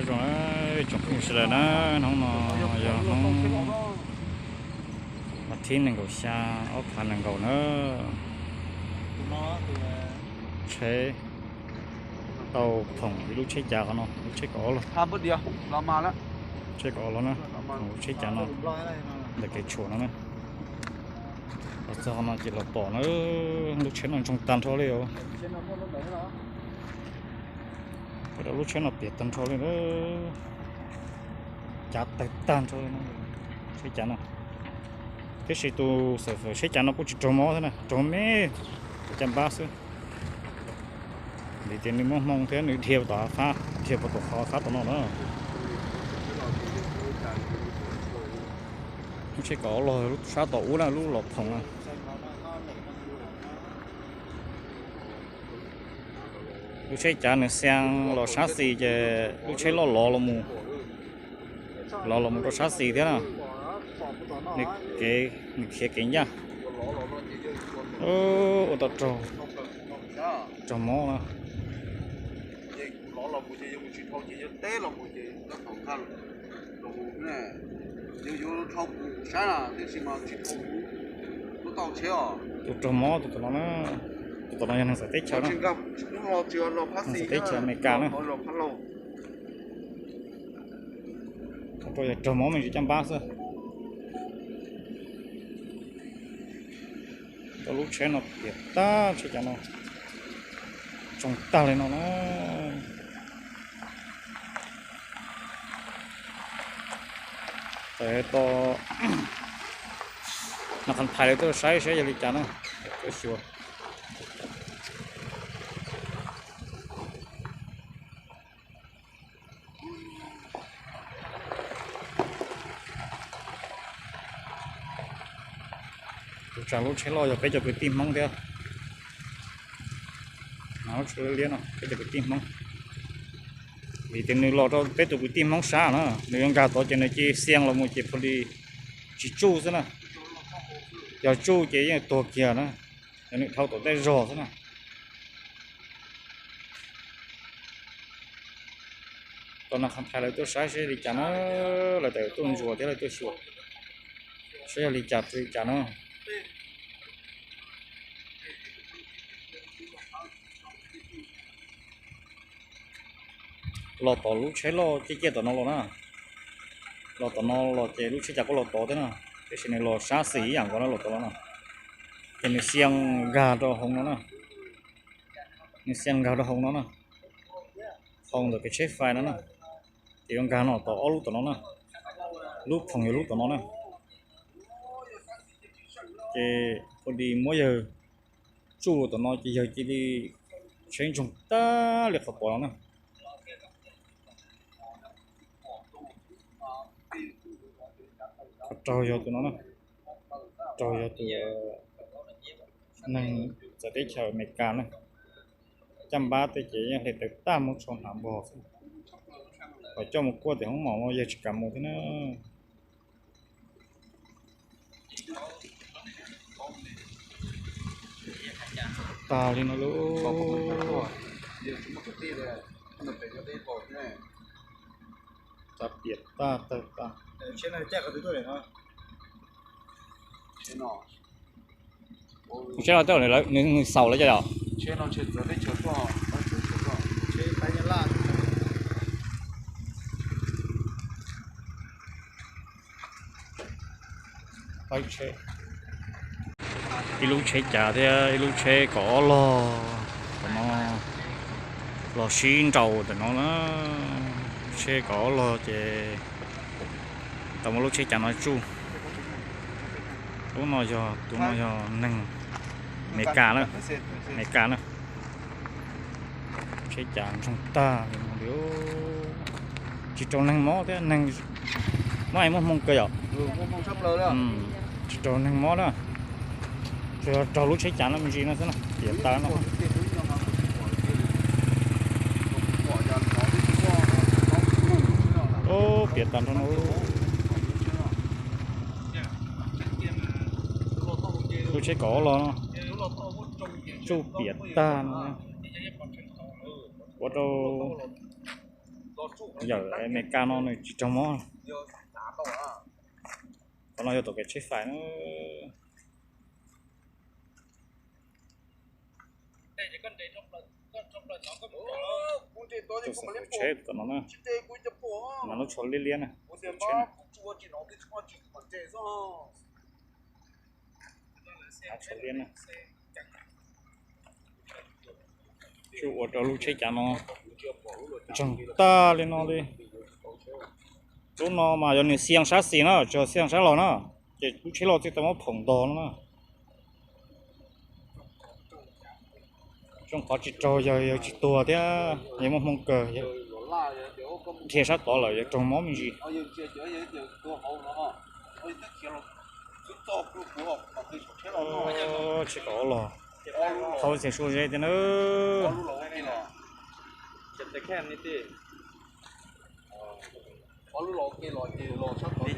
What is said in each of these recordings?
Zoo na, tsoom phooj ywg sawv daws na, hnub no yog hnub vas thib nees nkaum xya ob phav nees nkaum na. Tsheb tau phoom ib lub tsheb cav qhov no, lub tsheb kaum ob los, tsheb kaum ob los na, phoom lub tsheb cav no ntawm kev tshuam no na. Los txog qhov no ces los pom na, lub tsheb no ntsoog tag nrho li os. Lub tsheb no piam tag nrho li na, cav tawg tag nrho li no, tsheb cav no. Tiam sis tus xawm fawm tsheb cav no kuj tsis raug mob thiab na, raug me caj npab xwb. Vim tias nws muaj hmoo thiab nws dhia tom hav fab, dhia puag tom qhov fab tom no na. Lub tsheb kaum ob los lub sab tom ub na, lub los phoom na. Lub tsheb cav nws xiab los sab xis ces lub tsheb loj lov los mus, lov los mus rau sab xis thiab na. Nws kev, nws khiav kev ncaj. Ua tau raug, raug mob na. Tus raug mob tus tom no na, tus tom no yog neeg txawv teb chaws na, neeg txawv teb chaws Amelikas na. Thaum rau yog raug mob me ntsis caj npab xwb. Tau lub tsheb no piam tag, tsheb cav no tsoo tag li no na. Tau no qhov thais lawv tuaj saib saib yog li cas na, tuaj xyuas. Tus tsam lub tsheb loj yog peb cov kwv tij Hmoob thiab. Lub tsheb liab no peb cov kwv tij Hmoob. Vim tias nws los rau peb tus kwv tij Hmoob sab na, nws yuav nkag tod ces nws cia li xiab los mus ces pha li tsis tsuj xwb na. Yog tsuj ces yeej tuag kiag na, yog nws dhau tom tej zog xwb na. Tau no qhov thais lawv tuaj saib seb li cas na, lawv tawm tuaj ntsuas thiab lawv tuaj xyuas saib yog li cas li cas na. Los tom lub tsheb loj ciaj ciaj tom no los na. Los tom no los ces lub tsheb cav kuj los tod thiab na, tiam sis nws los sab xis ib yam nkaus na, los tom no na. Ces nws xiab nkag rau hauv no na, nws xiab nkag rau hauv no na, hauv ntawm kev tsheb fais no na. Ces yuav nkag no tom ob lub tom no na, lub phoom yog lub tom no na. Ces ua li muab yawg tsuj tom no ces yawg cia li tsheb ntsoog tag li qhov pom no na. Qhov raug yog tus no na, raug yog tus neeg txawv teb chaws Amelikas na. Caj npab tej ces yeej hle tawv tag, muab tsho hnav npog xwb. Kom coj mus kuaj tim hoob mom no yawg tsis kam mus thiab na. Tag li no lauj. Tag piam tag tawg tag. Tus tsheb no tej nws xaus lawm cov yom? Ib lub tsheb cav thiab ib lub tsheb kaum ob log, tom no los sib nraus tom no na. Tsheb kaum ob log ces tau muab lub tsheb cav no tsuj. Lub no yog, tus no yog neeg Amelikas na, Amelikas na. Tsheb cav ntsoog tag li no li. Tsis raug neeg mob thiab, neeg mob es muaj hmoo kawg yom. Tsis raug neeg mob na, tsuas yog raug lub tsheb cav no me ntsis no xwb na, piam tas no. Piam tas nrho no. Lub tsheb kaum ob log no tsuj piam tag no. Ua rau Yawm Amelikas no nws tsis raug mob. Qhov no yog tom kev tsheb fais na. Tsheb tom no na, mas lub tsho liab liab na. Tsho liab na. Tsuas ua rau lub tsheb cav no ntseeg tag li no li. Lub no mas yog nws xiam sab xis na, tsis yog xiam sab laug na, ces lub tsheb loj thiaj tau muab phoom ntog no na. Zoo qhov tsis raug yawg, yawg tsis tuag thiab, yawg muaj hmoo kawg, dhia sab tod lawm yawg raug mob me ntsis. Tsheb tom los, thauj txiv su ze tiag na. Li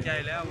cas lawm?